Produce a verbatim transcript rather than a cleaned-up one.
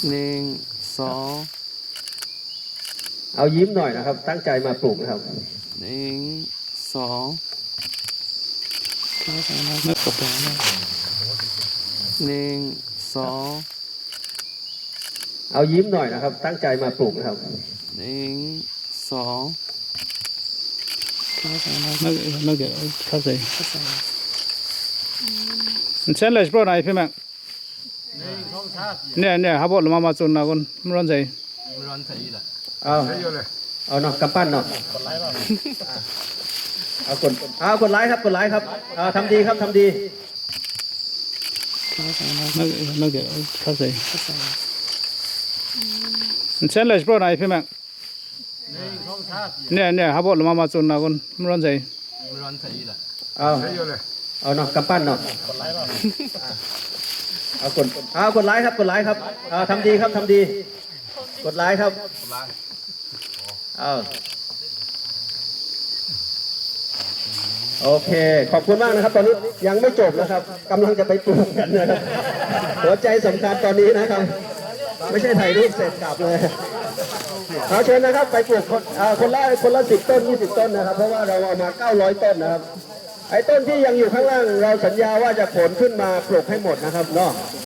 หนึ่งสอง เอายิ้มหน่อยนะครับ ตั้งใจมาปลูกนะครับ หนึ่งสอง หนึ่งสอง เอายิ้มหน่อยนะครับ ตั้งใจมาปลูกนะครับ หนึ่งสอง မၼ်းမၼ်းကၢၼ်ၶတ်းစေ။ မၼ်းဆႅၼ်းလႄႈ ပရောၼႃႇ ၽိမၢၵ်ႈ။ เนี่ยเนี่ยครับผม เรามามาจุนนะคุณ ไม่ร้อนใจ ไม่ร้อนใจละ เอา เอาเนาะ กำปั้นเนาะ เอากด เอากดไลค์ครับ กดไลค์ครับ เอา ทำดีครับ ทำดี မၼ်းမၼ်းကၢၼ်ၶတ်းစေ။ မၼ်းဆႅၼ်းလႄႈ ပရောၼႃႇ ၽိမၢၵ်ႈ။ เนี่ยเนี่ยครับผม เรามามาจุนนะคุณ ไม่ร้อนใจ ไม่ร้อนใจละ เอา เอาเนาะ กำปั้นเนาะ เอากด เอากดไลค์ครับ กดไลค์ครับ เอา ทำดีครับ ทำดี กดไลค์ครับ เอา โอเค ขอบคุณมากนะครับ ตอนนี้ยังไม่จบนะครับ กำลังจะไปปลูกกันนะครับ หัวใจสำคัญตอนนี้นะครับ ไม่ใช่ถ่ายรูปเสร็จกลับเลย เอา เชิญนะครับ ไปปลูกคน อ่า คนละ คนละสิบต้น ยี่สิบต้นนะครับ เพราะว่าเราเอามาเก้าร้อยต้นนะครับ ไอ้ต้นที่ยังอยู่ข้างล่าง เราสัญญาว่าจะขนขึ้นมาปลูกให้หมดนะครับเนาะ